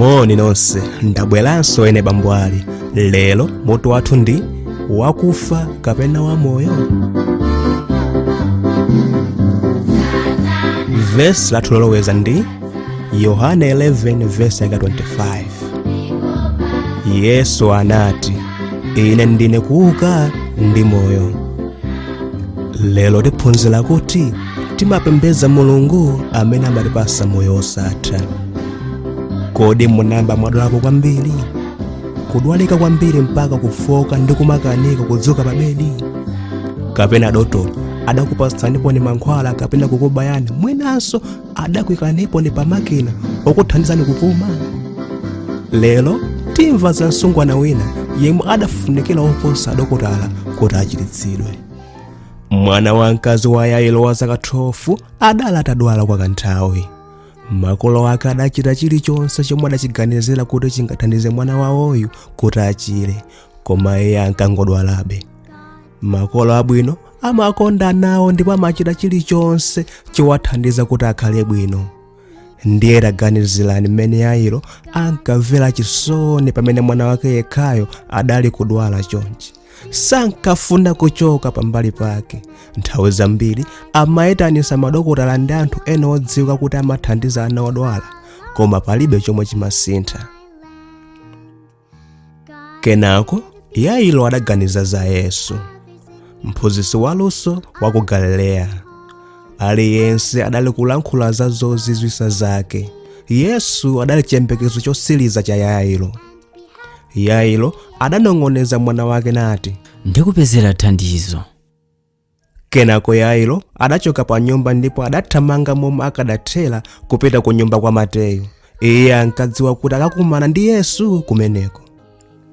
Moni nonse, ndabweranso ine Bambo Ali. Lero mutu wathu ndi wakufa kapena wamoyo. Vesi lathu loloweza ndi Yohane 11 vesi yaka 25. Yesu anati, Ine ndine kuuka ndi moyo. Lero tiphunzira kuti timapembedza Mulungu amene amatipasa moyo wosatha. Kodi munayamba mwadwalapo kwambiri? Kudwalika kwambiri mpaka kufoka ndi kumakanika kudzuka pa bedi? Kapena dotolo adakupatsanipo ni mankhwala kapena kukubayani, mwinanso adakuyikanipo ni pamakina okuthandizani kupuma? Lero timva za msungwana wina yemwe adafunikira oposa adokotala kuti achiritsidwe. Mwana wamkazi wa Yairo wa zaka 12 adali atadwala kwa kanthawi. Makolo ake adachita chilichonse chomwe adachiganizira kuti chingathandize mwana wawoyu kuti achire, koma iye ankangodwalabe. Makolo abwino amakonda ana awo ndipo amachita chilichonse chowathandiza kuti akhale bwino. Ndiye taganizirani mmene Yairo ankamvera chisoni pamene mwana wake yekhayo adali kudwala chonchi. Sankafuna kuchoka pambali pake. Nthawi zambiri amayitanitsa madokotala ndi anthu ena odziwika kuti amathandiza ana odwala, koma palibe chomwe chimasintha. Kenako Yairo adaganiza za Yesu, mphunzitsi waluso wa ku Galileya. Aliyense adali kulankhula za zozizwitsa zake. Yesu adali chiyembekezo chotsiriza cha Yairo. Yairo adanong'oneza mwana wake nati, Ndikupezera thandizo. Kenako Yairo adachoka pa nyumba ndipo adathamanga momwe akadathera kupita ku nyumba kwa Mateyu. Iye ankadziwa kuti akakumana ndi Yesu kumeneko.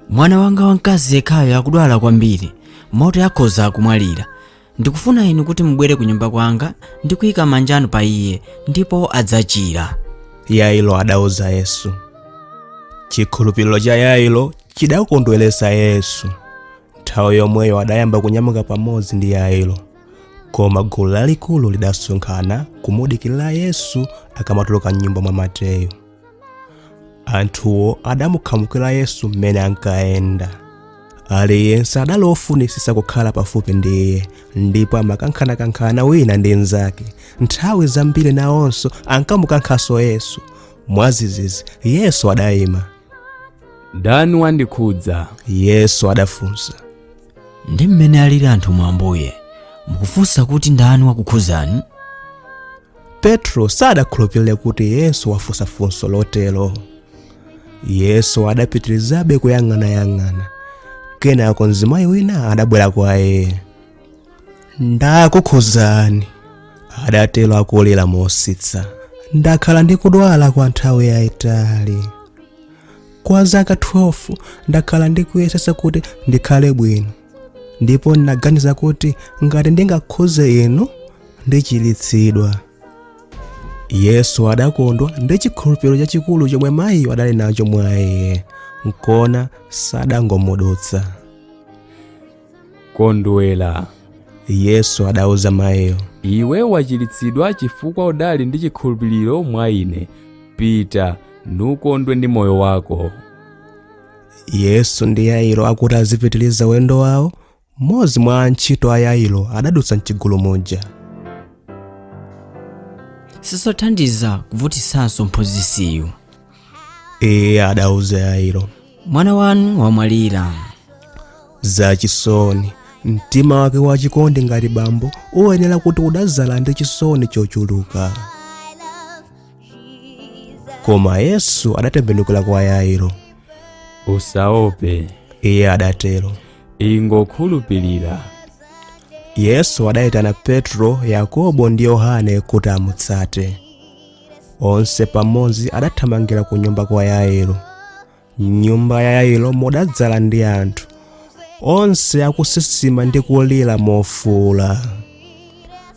Mwana wanga wamkazi yekhayo akudwala kwambiri moti akhoza kumwalira. Ndikufuna inu kuti mubwere ku nyumba kwanga ndi kuyika manja anu pa iye ndipo adzachira. Yairo adauza Yesu. Chikhulupiriro cha Yairo chidakondweretsa Yesu. Nthawi yomweyo adayamba kunyamuka pamodzi ndi Yairo. Koma gulu lalikulu lidasonkhana kumudikirira Yesu akamatuluka m'nyumba mwa Mateyu. Anthuwo adamukhamukira Yesu mmene ankayenda. Aliyense adali ofunitsitsa kukhala pafupi ndi iye ndipo amakankhanakankhana wina ndi mnzake. Nthawi zambiri nawonso ankamukankhanso Yesu. Mwadzidzidzi Yesu adayima. Ndani wandikhudza? Yesu adafunsa. Ndi mmene alili anthu mwa Ambuye, mukufunsa kuti ndani wakukhudzani? Petro sadakhulupirire kuti Yesu wafunsa funso lotero. Yesu adapitirizabe kuyang'anayang'ana. Kenako mzimayi wina adabwera kwa iye. Ndakukhudzani, adatero akulira mositsa. Ndakhala ndikudwala kwa nthawi yayitali. Kwa zaka 12 ndakhala ndikuyesetsa kuti ndikhale bwino, ndipo ndinaganiza kuti ngati ndingakhudze inu ndichiritsidwa. Yesu adakondwa ndi chikhulupiriro chachikulu chomwe mayiyo adali nacho mwa iye, nkona sadangomudutsa. Kondwera. Yesu adauza mayiyo. Iwe wachiritsidwa chifukwa udali ndi chikhulupiriro mwa ine. Pita, nukondwe ndi moyo wako. Yesu ndi Yairo akuti azipitiriza ulendo wawo, mmodzi mwa antchito a Yairo adadutsa mchigulu muja. Sizothandiza kuvutitsanso mphunzitsiyu. Iye adauza Yairo. Mwana wanu wamwalira. Zachisoni, mtima wake wachikondi ngati bambo uyenera kuti udadzala ndi chisoni chochuluka. Koma Yesu adatembenukira kwa Yairo. Usaope, Iye adatero. ingokhulupirira. Yesu adayitana Petro, Yakobo ndi Yohane kuti amutsate. Onse pamodzi adathamangira ku nyumba kwa Yairo. Nyumba ya Yairo mudadzala ndi anthu, onse akusisima ndi kulira mofuula.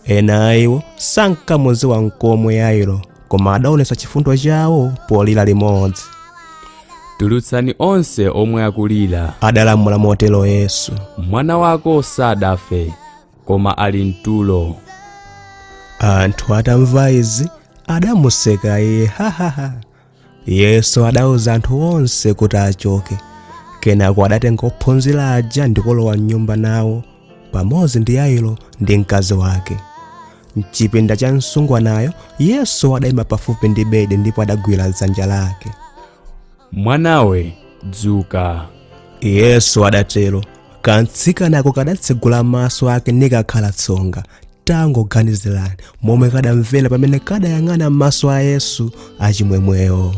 Ena a iwo sankamudziwa nkomwe Yairo, koma adaonetsa chifundo chawo polira limodzi. Tulutsani onse omwe akulira. Adalamula motero Yesu. Mwana wako sadafe, koma ali mtulo. Anthu atamva izi adamuseka iye, hahaha. Yesu adauza anthu onse kuti achoke. Kenako adatenga ophunzira aja ndikulowa mnyumba nawo pamodzi ndi Yairo ndi mkazi wake. Mchipinda cha msungwanayo, Yesu adayima pafupi ndi bedi ndipo adagwira dzanja lake. Mwanawe, dzuka. Yesu adatero. Kamtsikanako kadatsegula maso ake nikakhala tsonga. Tangoganizirani momwe kadamvera pamene kadayang'ana m'maso a Yesu achimwemwewo.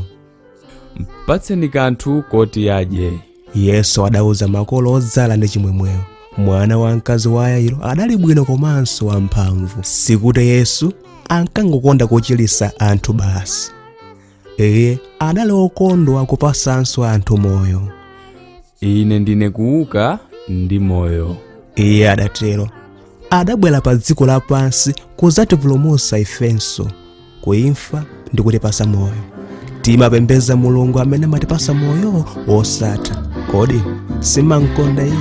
Mpatseni kanthu koti adye. Yesu adauza makolo odzala ndi chimwemwewo. Mwana wamkazi wa Yairo adali bwino komanso wamphamvu. Sikuti Yesu ankangokonda kuchiritsa anthu basi. Iye adali okondwa kupasanso anthu moyo. Ine ndine kuuka ndi moyo. Iye adatero. Adabwera pa dziko lapansi kudzatipulumutsa ifenso kuimfa ndi kutipasa moyo. Timapembedza Mulungu amene amatipasa moyo wosatha. Kodi simamkonda iye?